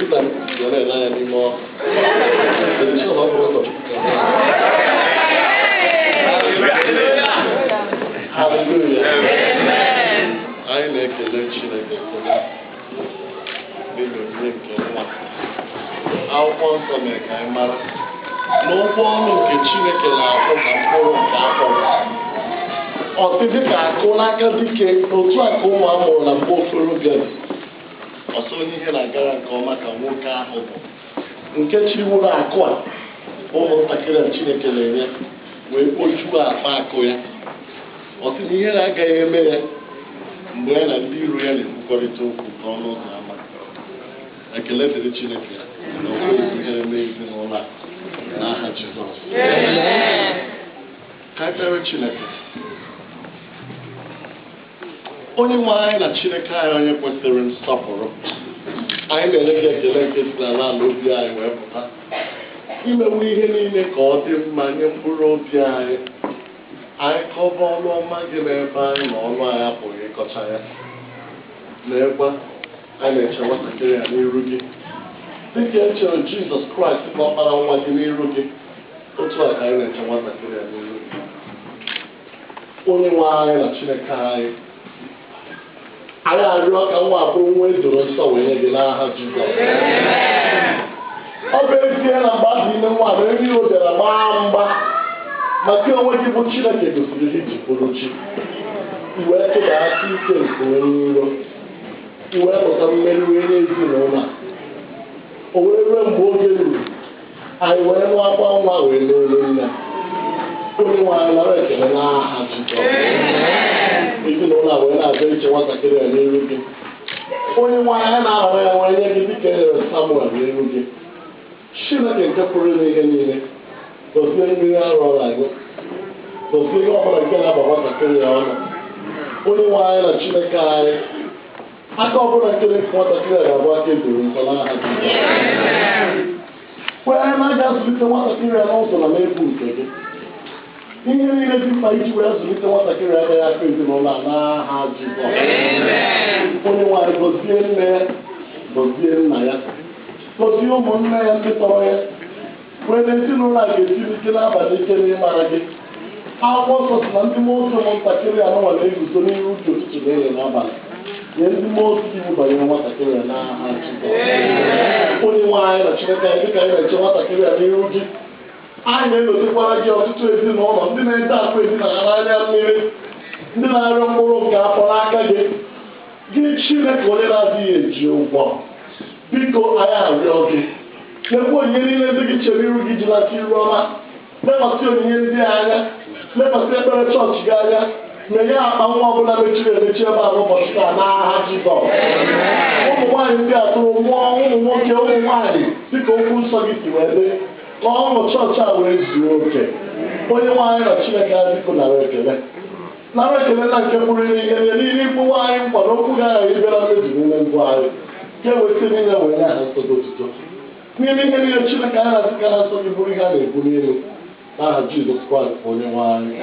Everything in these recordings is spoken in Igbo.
Kịta ya na-ele anya n'ime ọkụ. Ọ bụrụ ụkọchukwu ka Hallelujah. Anyị na-ekele Chineke ekele n'ihi onyinye nke nwa. Akwụkwọ nsọ mere ka anyị mara na ụgwọ ọrụ nke Chineke na-akwụ ka mkpụrụ nke afọ. Ọ sị dịka akụ n'aka dike, otu a ka ụmụ a mụrụ na mgbe okorobịa dị. Ọsọ onye ihe na-agara nke ọma ka nwoke ahụ bụ nke chiwuru akụ a ụmụntakịrị a Chineke na-enye wee kpojuo akpa akụ ya. Ọ sị na ihe na-agaghị eme ya mgbe ya na ndị iro ya na-ekwukọrịta okwu n'ọnụ ụzọ ámá. Ekele dịrị Chineke na o kweghị ihe na-eme ezinụlọ a n'aha Jizọs. Ka anyị kpere Chineke. Onye nwe anyị na Chineke anyị, onye kwesịrị nsọpụrụ, anyị na-enye gị ekele nke si n'ala ala obi anyị wee pụta. Imewe ihe niile ka ọ dị mma nye mkpụrụ obi anyị. Anyị kọba ọrụ ọma gị n'ebe anyị na ọnụ anyị apụghị ịkọcha ya. N'ekwa anyị na-eche nwatakịrị a n'iru gị, dịka e chere Jizọs Kraịst bụ ọkpara nwa gị n'iru gị, otu a ka anyị na-eche nwatakịrị a n'iru gị. Onye nwe anyị na Chineke anyị, anyị arịọ ka nwa abụrụ nwa edoro nsọ wee nye gị n'aha Jizọs. Ọ bụ ezie na mgbe a dị ime nwa na onye iro bịara gbaa mgba, ma gị onwe gị bụ Chineke gosiri gị ji bụrụ chi, i wee tụda aka ike nke onye iro, i wee pụta mmeri wee nye ezinụlọ a. O wee ruo mgbe oge ruru, anyị wee nụ akwa nwa wee n'olu nne. Onye nwe anyị, nara ekele n'aha Jizọs. Ezinụlọ a wee na-abịa iche nwatakịrị a n'iru gị. Onye nwe anyị, na-ahọrọ ya wee nye gị dịka e nyere Samuel n'iru gị. Chineke nke pụrụ ime ihe niile, gọzie mmiri ara ọ na-aṅụ, gọzie ihe ọbụla nke na-aba nwatakịrị ya ọnụ. Onye nwe anyị na Chineke anyị, aka ọbụla nke na-efu nwatakịrị a ga-abụ aka edoro nsọ n'aha Jizọs. Kwee na a ga-azụlite nwatakịrị a n'ụzọ na n'egwu nke gị. Ihe niile dị mkpa iji wee zụlite nwatakịrị agaghị aka ezinụlọ a n'aha Jizọs. Onye nwe anyị, gọzie nne ya, gọzie nna ya, gọzie ụmụnne ya ndị tọrọ ya, wee na ezinụlọ a ga-esiri ike n'abalị ike n'ịmara gị. Akwụkwọ nsọ si na ndị mmụọ ozi ụmụntakịrị anụnwa na-eguzo n'iru gị ụtụtụ na ehihie n'abalị. Nye ndị mmụọ ozi gị iwu banyere nwatakịrị a n'aha Jizọs. Onye nwe anyị na Chineke anyị, dịka anyị na-eche nwatakịrị a n'iru gị, anyị na-elotekwara gị ọtụtụ ezinụlọ ndị na-ede akụ edina ha n'anya mmiri, ndị na-arịọ mkpụrụ nke afọ n'aka gị. Gị Chineke onye na-adịghị eji ụgwọ, biko anyị arịọ gị, lekwa onyinye niile ndị gị chere iru gị ji nata iru ọma. Lekwasị onyinye ndị a anya, lekwasị ekpere chọọchị gị anya, meghe akpa nwa ọbụla mechiri emechi ebe a n'ụbọchị taa n'aha Jizọs. Ụmụ nwaanyị ndị a tụrụ mụọ ụmụ nwoke, ụmụ nwaanyị, dịka okwu nsọ gị si wee dị, ka ọṅụ chọọchị a wee zuo oke. Onye nwaanyị na Chineke anyị, biko nara ekele, nara ekele na nke pụrụ ime ihe niile n'ihe ikwu nwaanyị nkwa na okwu gị aghaghị ịbịara mmezu n'ime ndụ anyị, ka e wee si n'ime wee nye aha nsọ gị otuto n'ime ihe niile. Chineke anyị na-asị ka ha nsọ gị bụrụ ihe a na-ebu n'elu n'aha Jizọs Kraịst bụ onye nwe anyị.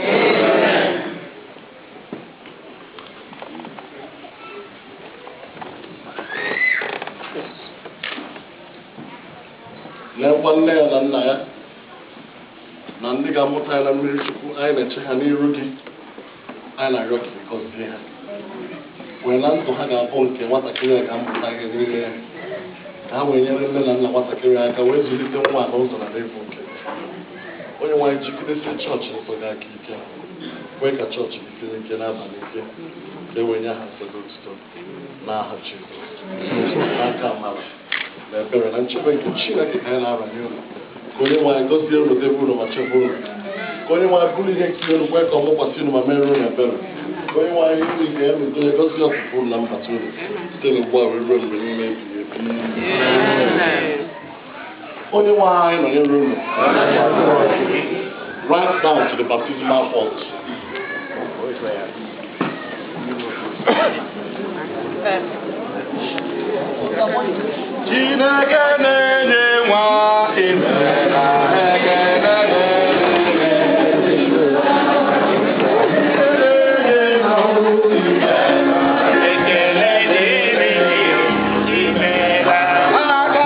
Lekwa nne ya na nna ya na ndị ga-amụta ya na mmiri Chukwu, anyị na-eche ha n'iru gị. Anyị na-arịọ ka ị gọzie ha wee na ndụ ha ga-abụ nke nwatakịrị a ga-amụta ihe n'ime ya, ka ha wee nyere nne na nna nwatakịrị aka wee zụlite nwa a n'ụzọ na n'efu nke gị. Onye nwaanyị, jigidesie chọọchị nsọ gị aka ike, kwee ka chọọchị gị siri ike n'abalị ike, ka e wee nye aha nsọ gị otuto n'aha Jizọs. N'aka amara na ebere na nchebe nke Chineke ka anyị na-aranye unu. Ka onye nwaanyị gọzie unu, debe unu ma chebe unu. Ka onye nwaanyị bụrụ ihe nkiri unu, kwee ka ọ mụkwasị unu ma mere unu ebere. Ka onye nwaanyị unu nke ya n'udo ya gọzie ọpụpụ unu na mbata unu site n'ugbu a wee ruo mgbe niile ebighị ebi. Onye nwe anyị nọnyere unu. Right down to the baptismal font. Chineke na-enye nwa, imela. Ekele na-enye nwa, imela. Ekele dịrị gị, imela. Aka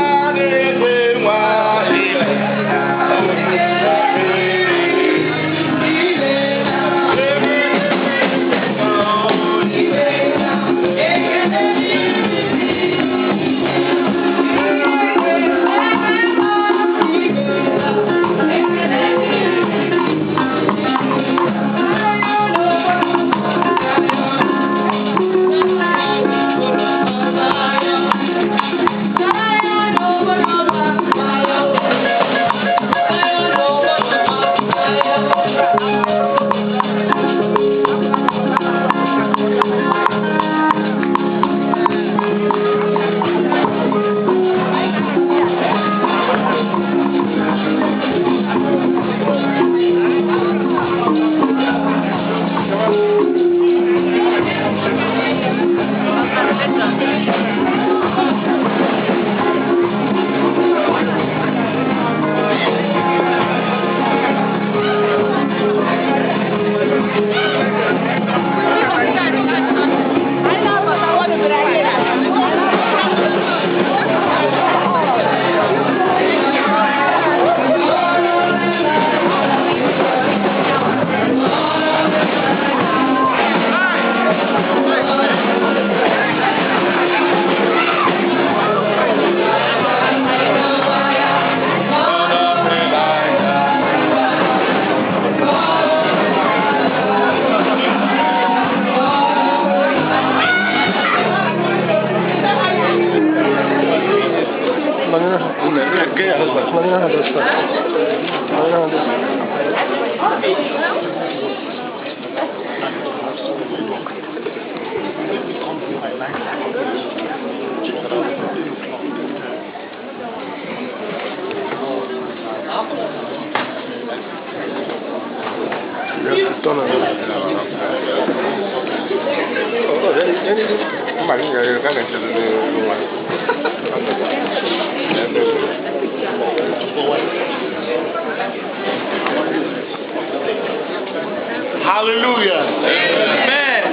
Hallelujah. Amen.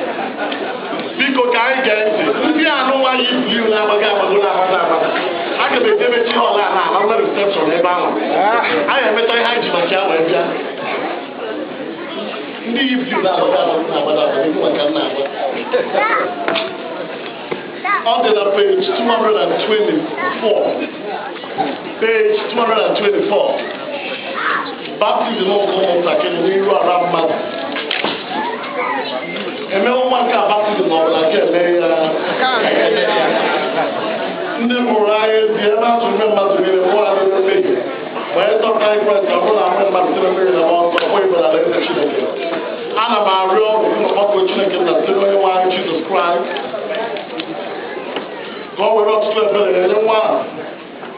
Biko ka anyị gee ntị. Ndị anụnwa yi blue na-agbago agbago na-agbada agbada. Aga m edebechi hall a na-ala reception ebe ahụ. Anyị emecha ihe anyị ji maka ya wee bịa. Ndị yi blue na-agbago agbago na-agbada agbada ego maka m na-agba. Ọ dị na page 224. Page 224. Baptism nke ụmụntakịrị n'iru ara mmadụ. Emewo nwa nke a baptism ọbụla nke eme ya. Ndị mụrụ anyị ezi ebe a tụrụ ime mmadụ niile mụọ ha n'ime mmehie. Wee dọka ekwentị ọ bụrụ na ahụ mmadụ site na mmiri na mmụọ nsọ kpọọ ibe n'ala eze Chineke. Ana m arịọ ọrụ ọkụ Chineke na site n'onye nwe anyị Jizọs Kraịst ka o were ọtụtụ ebere nye nwa ahụ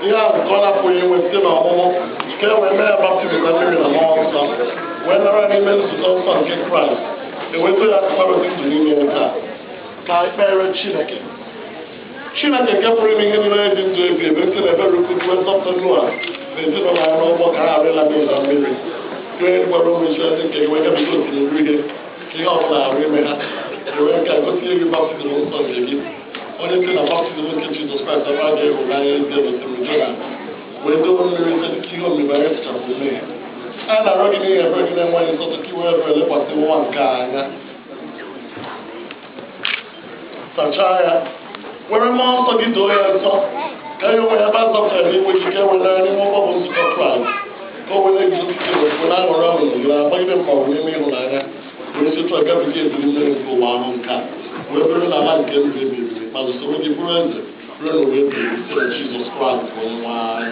ihe ahụ nke ọ na-apụghị inwe site n'ọmụmụ, ka e wee mee ya baptizim na mmiri na mmụọ nsọ, wee nara n'ime nzukọ nsọ nke Kraịst, eweta ya akpara ndụ n'ime nke a. Ka anyị kpere Chineke. Chineke nke pụrụ ime ihe niile dị ndụ ebi ebi, site na ebere ukwu wee zọpụta Noa na ezinụlọ ya n'ụgbọ ka ha ghara ịla n'iyi na mmiri. Wee gwara ụmụ Izrel ndị nke gị wee gabiga osimiri uhie, ka ihe ọbụla ghara ime ha. Ewee nke a gosi gị baptizim nsọ nke gị. Onye site na baptizim nke Jizọs Kraịst ọbara gị ịhụnanya ezi n'osimiri Jọdan, wee dowe mmiri site dịka ihe omimi anyị sachapụrụ mmehie. A na-arịọ gị n'ihi ebere gị na-enweghị nsọtụ ka i wee ebere lekwasị nwa nke a anya. Sachaa ya. Were mmụọ nsọ gị doo ya nsọ, ka ya onwe ya ebe a zọpụtara n'iwe gị, ka e were ya n'ime ụgbọ bụ nzukọ Kraịst, ka o were guzosi ike na-aṅụrị ọṅụ gị na-agbagide mkpọrọ n'ime ịhụnanya, were si otu a gabiga ebili mmiri nke ụwa ahụ nke a, wee bụrụ n'ala nke ndụ ebighị ebi, ma usoro gị bụrụ eze ruo n'ụwa ebighị ebi site na Jizọs Kraịst bụ Onyenwe anyị.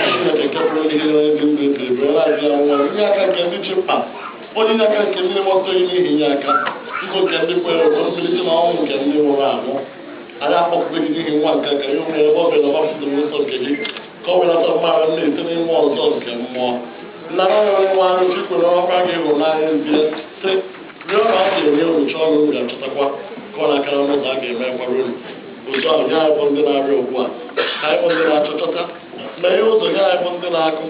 Chineke nke pụrụ ime ihe niile dị ndụ ebighị ebi, onye na-adịghị anwụ anwụ, inye aka nke ndị ji mkpa, onye inye aka nke ndị na-enweta onye n'ihi inye aka, ndụ nke ndị kwere ekwe, mbilite n'ọnwụ nke ndị nwụrụ anwụ. Anyị akpọkụbe gị n'ihi nwa nke ka ya onwe ebe ọ bịara na baptizim nsọ nke gị, ka o welata mgbaghara mmehie site n'ime ọzọ nke mmụọ. Nnara ya onye nwe anyị otu ikwere ọkwa gị ịhụnanya ezie, sị, rịọ na ọ ga-enye unu, chọọ na unu ga-achọtakwa, ka ọ na-akara n'ụzọ a ga-eme kwara unu. Otu ahụ nye anyị bụ ndị na-arịọ ugbu a, ka anyị bụ ndị na-achọchọta, mee ụzọ nye anyị bụ ndị na-akụ,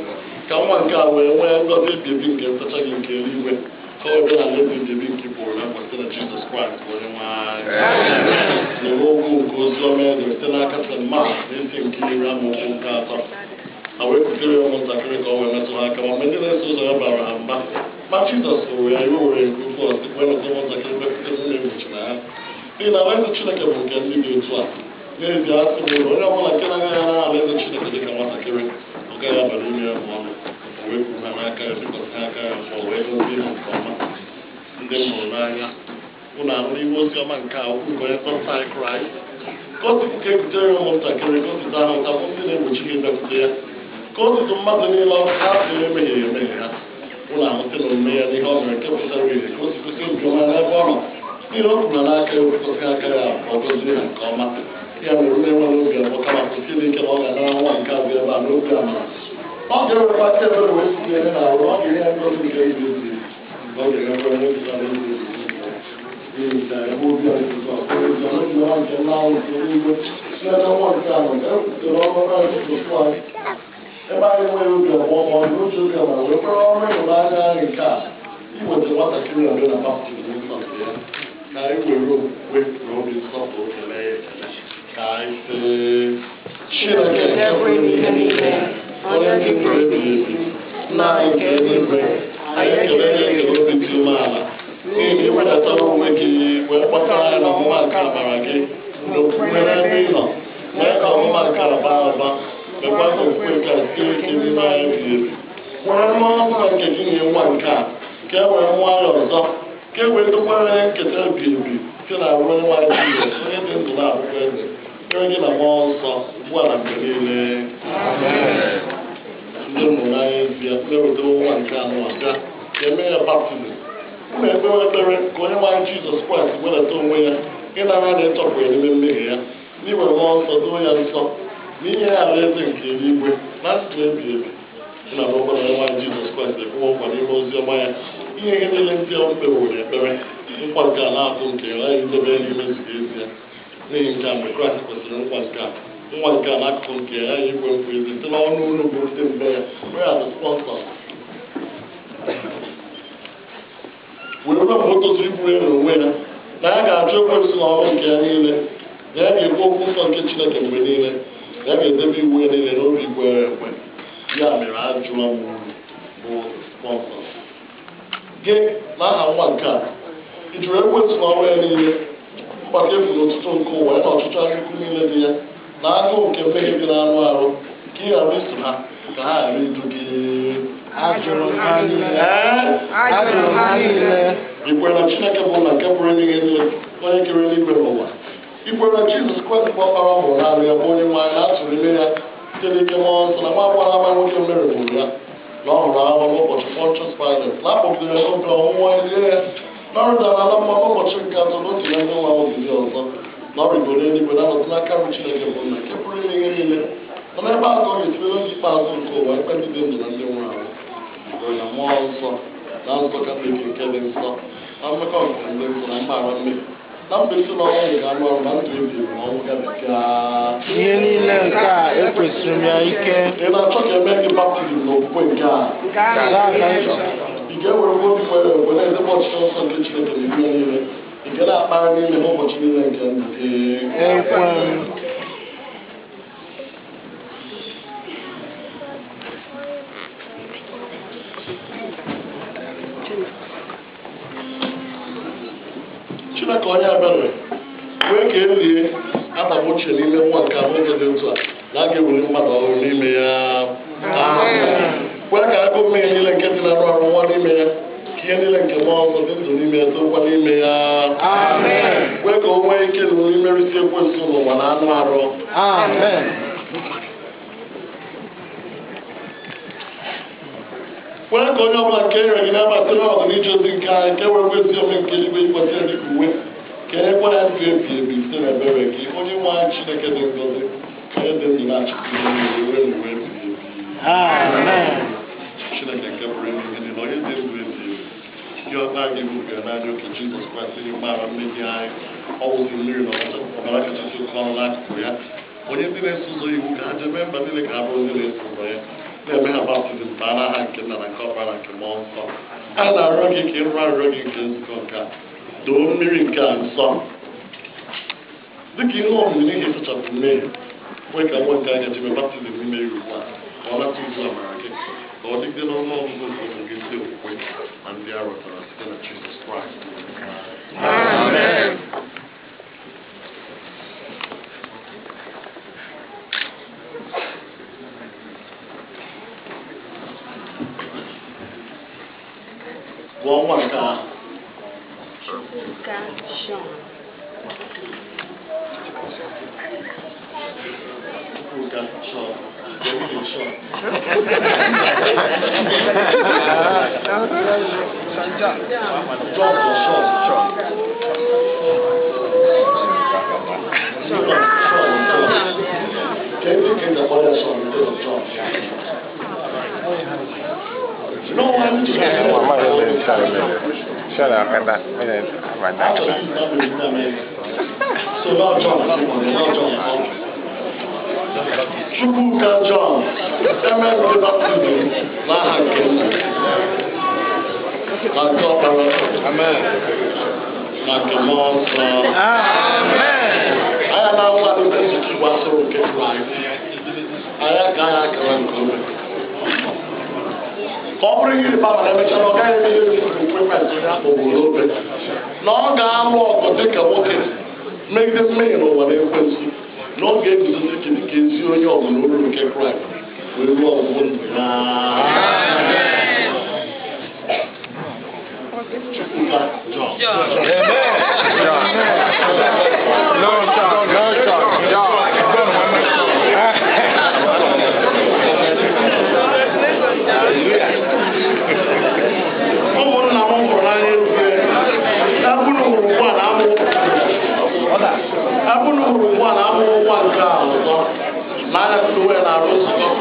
ka nwa nke a wee nwee ngọzi ebi ebi nke ntacha gị nke eluigwe, ka o wee bịa n'ala ebi ebi nke pụrụ na mkpa site na Jizọs Kraịst bụ Onyenwe anyị. Nụrụ okwu nke ozi ọma e dere site n'aka St. Mark n'isi nke 10 amaokwu nke 3. Ha wee kutere ya ụmụntakịrị ka o wee metụ ha aka, ma mgbe ndị na-eso ụzọ ya bara ha mba, ma Jizọs hụrụ ya, iwe were nke ukwuu, sị, kwenụ ka ụmụntakịrị bịakwute m, na-egbochi na ha, n'ihi na alaeze Chineke bụ nke ndị dị otu a. N'ezie asị m unu, onye ọbụla nke na-agaghị anara alaeze Chineke dịka nwatakịrị, ọ gaghị aba n'ime ya ma ọlị. O wee kwuru ha n'aka ya, bikwasị ha aka ya abụọ, wee gọzie ha nke ọma. Ndị m hụrụ n'anya, unu anụrụ iwe ozi ọma nke a, okwu nke onye nzọpụta anyị Kraịst. Ka o tupu ka e kutere ya ụmụntakịrị, ka o site ha ụta bụ ndị na-egbochi ha ịbịakwute ya, ka o tutu mmadụ niile ọ ha sị emehie emehie ha. Unu ahụte na omume ya n'ihe ọ mere nke pụtara ihe, ka o si gosi obiọma n'ebe ọ nọ, n'ihi o kwuru n'aka ya, okwukwasị aka ya ka ọ gọzie ha nke ọma. Ya mere unu enwere obi abụọ, kama kwụsị ike na ọ ga-anara nwa nke a dị ebe a n'obi amara. Ọ ga-ewekwa aka ebere wee site ihe na arụ, ọ ga-enye ya ngọzi nke ndụ ebighị ebi, ọ ga-enwekwa onye obi ala ndụ ebighị ebi. N'ihi na ebe obi anyị Jizọs, onye ezi obi ọma nke nna ahụ nke eluigwe, n'ebe nwa nke ahụ nke e kwutere ọnụ Kraịst Jizọs Kraịst. Ebe anyị enweghị obi abụọ ma ọ bụ otu obi amara wee kwere ọrụ ịhụnanya anyị nke a, iweta nwatakịrị ọbịa na baptizim nsọ nke ya, ka anyị were okwukwe na obi nsọpụrụ kelee ya ekele. Ka anyị sị, Chineke nke pụrụ ime ihe niile, onye dị ndụ ebighị ebi, nna anyị nke eluigwe, anyị ekele gị ekele obi dị umeala, n'ihi na ị wedatara onwe gị wee kpọtara anyị n'ọmụma nke amara gị na okwukwe n'ebe ị nọ, mee ka ọmụma nke a baa ụba, mekwa ka okwukwe nke a sie ike n'ime anyị ebighị ebi. Were mmụọ nsọ nke gị nye nwa nke a, ka e wee nwa ya ọzọ, ka e wee dokwara onye nketa ebighị ebi site na arụ onye nwaanyị Jizọs, onye dị ndụ na-abụkwa eze, nyere gị na mmụọ nsọ Ugbu a na mgbe niile. Ndị mụrụ n'anya ezie na-ewetara nwa nke anọ abịa ka eme ya baptizim. Unu ekpewe ekpere ka onye nwe anyị Jizọs Kraịst wedata onwe ya ịnara na ịtọpụ ya n'ime mmehie ya, n'iwere mmụọ nsọ doo ya nsọ, na inye ya alaeze nke eluigwe na ndụ ebi ebi. Nna na ụgbọ na onye nwe anyị Jizọs Kraịst ekwuwo nkwa n'ime ozi ọma ya inye ihe niile ndị ọ kpeworo ekpere, nkwa nke a na-atụ nke ya ghaghị idebe ya n'imezu ezi ya. N'ihi nke a, mgbe Kraịst kwesịrị nkwa nke a, nwa nke a n'akụkụ nke ya ghaghị ikwe nkwa ezi site n'ọnụ unu bụ ndị mbe ya. We are the sponsors. Wee ruo mgbe o tozuru iburu ya n'onwe ya, na ya ga-achụ ekwensu n'ọrụ nke ya niile, na ya ga-ekwu okwu nsọ nke Chineke mgbe niile, na ya ga-edebe iwu ya niile n'obi kwere ekwe. Ya mere ajụla m unu bụ sponsors. Gị n'aha nwa nke a, ị jụrụ ekwensu n'ọrụ ya niile, mkpata efu na ọtụtụ nke ụwa ya na ọchịchọ akụkụ niile dị ya, na agụụ nke mmehie dị n'anụ arụ, ka ị ghara iso ha, ka ha ghara idu gị. Ajụrụ m ha niile. Ee? Ajụrụ m ha niile. Ị kwere na Chineke bụ nna nke pụrụ ime ihe niile, onye kere eluigwe n'ụwa? Ị kwere na Jizọs Kraịst bụ ọkpara ọ mụrụ naanị ya, bụ onye nwe anyị, na-atụrụ ime ya site n'ike mmụọ nsọ na nwa agbọghọ ama nwoke Meri mụrụ ya, na ọ hụrụ ahụhụ n'ụbọchị Pontius Pilate, na akpọgidere ya n'obe ọnwụnwa lie ya, na ọ rịdara ala mmụọ n'ụbọchị nke atọ n'otu ya ndị nwe ahụ bilie ọzọ, na ọ rịgoro eluigwe na anọdụ n'aka nri Chineke bụ nna nke pụrụ ime ihe niile, na n'ebe ahụ ka ọ ga-esite n'oge ikpeazụ nke ụwa ikpe ndị dị ndụ na ndị nwụrụ anwụ. Ị kwere na mmụọ nsọ na nzukọ Katọlik nke dị nsọ, na mmekọ nke ndị nsọ, na mgbaghara mmehie, na mbilite n'ọnwụ nke anụ arụ, na ndụ ebighị ebi ma ọnwụ gabiga. Ihe niile nke a ekwesịrị m ya ike. Ị na-achọ ka emee gị baptizim n'okwukwe nke a? Nke a ka m chọrọ. Ị ga-ewerekwa obi kwere ekwe na-edebe ọchịchọ nsọ nke Chineke na iwu ya niile, ị ga na-akpagharị n'ime n'ụbọchị niile nke ndụ gị? Ekwe m. Chineke onye ebere, wee ka e lie Adam ochie n'ime nwa nke a n'oge dị otu a, na a ga-ewuli mmadụ ọhụrụ n'ime ya. Kwee ka agụụ mmehie niile nke dị n'anụ arụ nwa n'ime ya, ka ihe niile nke mmụọ nsọ dị ndụ n'ime ya tokwa n'ime ya. Amen. Kwee ka o nwee ike nụrụ imerisi ekwensu n'ụwa na anụ arụ. Amen. Kwee ka onye ọbụla nke e nyere gị n'ebe site n'ọgụ n'ije ozi nke anyị, nke were ezi ome nke eluigwe yikwasị ya dịka uwe, ka e nyekwa ya ndụ ebi ebi site n'ebere gị, onye nwe anyị Chineke dị ngọzi, onye dị ndụ na-achịkwa ihe niile ruo n'ụwa ebighị ebi. Amen. Chineke nke pụrụ ime ihe niile, onye dị ndụ ebi ebi, gị ọkpara gị bụ bịara n'anya oke Jizọs Kraịst onye mgbaghara mmehie anyị, ọ wụzi mmiri na ọbara kachasị oke ọnụ n'akụkụ ya, onye ndị na-eso ụzọ iwu ka ha jebe mba niile ka ha bụrụ ndị na-eso ụzọ ya, na-eme ha baptizim baa n'aha nke nna na nke ọkpara na nke mmụọ nsọ. A na-arịọ gị ka ị rụọ arịrịọ gị nke nzukọ nke a, doo mmiri nke a nsọ dịka ihe omimi n'ihi ịsachapụ mmehie, kwee ka nwa nke a gaji mee baptizim n'ime ya ugbu a, ka ọ nata uzu amara gị, ka ọ dịgide n'ọnụ ọgụgụ nke ụmụ gị ndị okwukwe na ndị a rọtara site na Jizọs Kraịst. Amen. Gụọ nwa nke ahụ. Chukwuka Sean. Chukwuka Sean. David Sean. John for Sean. Sean. Sean, John. Can you get the other Sean instead of John? You know why we just Actually, he's not really that many. So now John, now John. Chukwuka John, eme nke baptizim n'aha nke nna, na nke ọkpara, na nke mmụọ nsọ. Amen. Anya na-anwụ n'ime nzukọ Igbo asụrụ nke Kraịst. Anya ka anya akara nke ome. Ka ọ bụrụ ihe ịrịba ama na emechaa na ọ gaghị eme ihe efu okwe Kraịst onye akpọgburu n'obe. Na ọ ga-alụ ọgụ dịka nwoke megide mmehie n'ụwa na ekwensu. Na ọ ga-eguzosi ike dịka ezi onye ọgụ na olu nke Kraịst wee ruo ọgwụgwụ ndụ ya. Chukwuka John. Amen. No, John. No, John. John.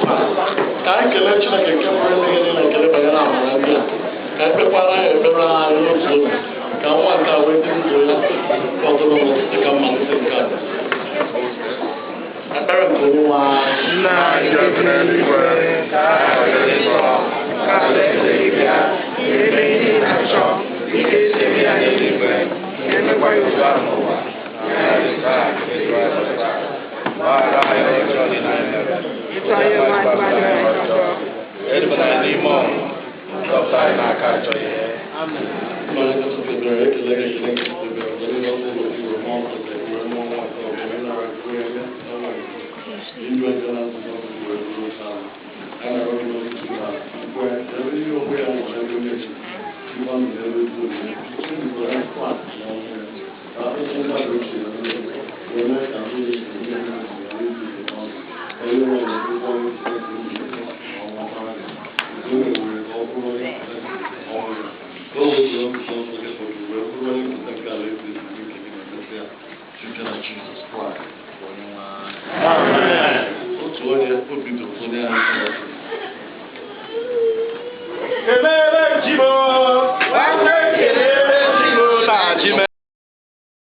Mkpa ka anyị kelee Chineke nke pụrụ ime ihe niile, ekele banyere amara ndị a, ka anyị kpekwara ya ekpere anyị n'otu obi, ka nwa nke a wee dị ndụ ya fọdụrụ dịka mmalite nke a. Ekpere nke Onyenwe anyị. Nna anyị nke bi n'eluigwe, ka aha gị dị nsọ, ka alaeze gị bịa, ka eme ihe ị na-achọ, dịka esi eme ya n'eluigwe, ka emekwa ya otu ahụ n'ụwa. Nye anyị taa nke dịrị anyị taa. Gbaghara anyị ọjọọ niile anyị mere, Ịtụ anyị onwe anyị gbanyere anyị ọjọọ. Edubana anyị n'ime ọnwụ, dọpụta anyị n'aka ajọ ihe. Mmadụ kasịpụtara ekele gị, ekele nke sitere were n'ọkụ ụlọ gị, were mmụọ nsọ gị, were mmụọ nwa nke ọbụla, were nara gị, were ya n'ọnwa gị. Ilu ebe na nzukọ gị were bụrụ otu ahụ. A na-arịọ gị n'otu na nkwe, ebe ihe onwe ya nwere ebe mmechi, chịkwa ndụ n'ebe ezi omume. Chibuzoro ya nkwa na ọnwụ ya. Ka ihe mmadụ ochie na ndị wee mee ka ndị ya ndị ya ghara izu n'ọnụ. Ka ihe nwe ya ụgwọ ọrụ Chineke ndị ya na ọnwa ọkpara gị. Nke o mewere ka ọ bụrụ onye ọrụ ya. Ka o wee jiri nsọ nsọ gị fọdụ wee bụrụ onye nketa nke alaeze eluigwe nke gị na-emesịa site na Jizọs Kraịst bụ Onyenwe anyị. Otu onye obi dị ụtọ onye anyị.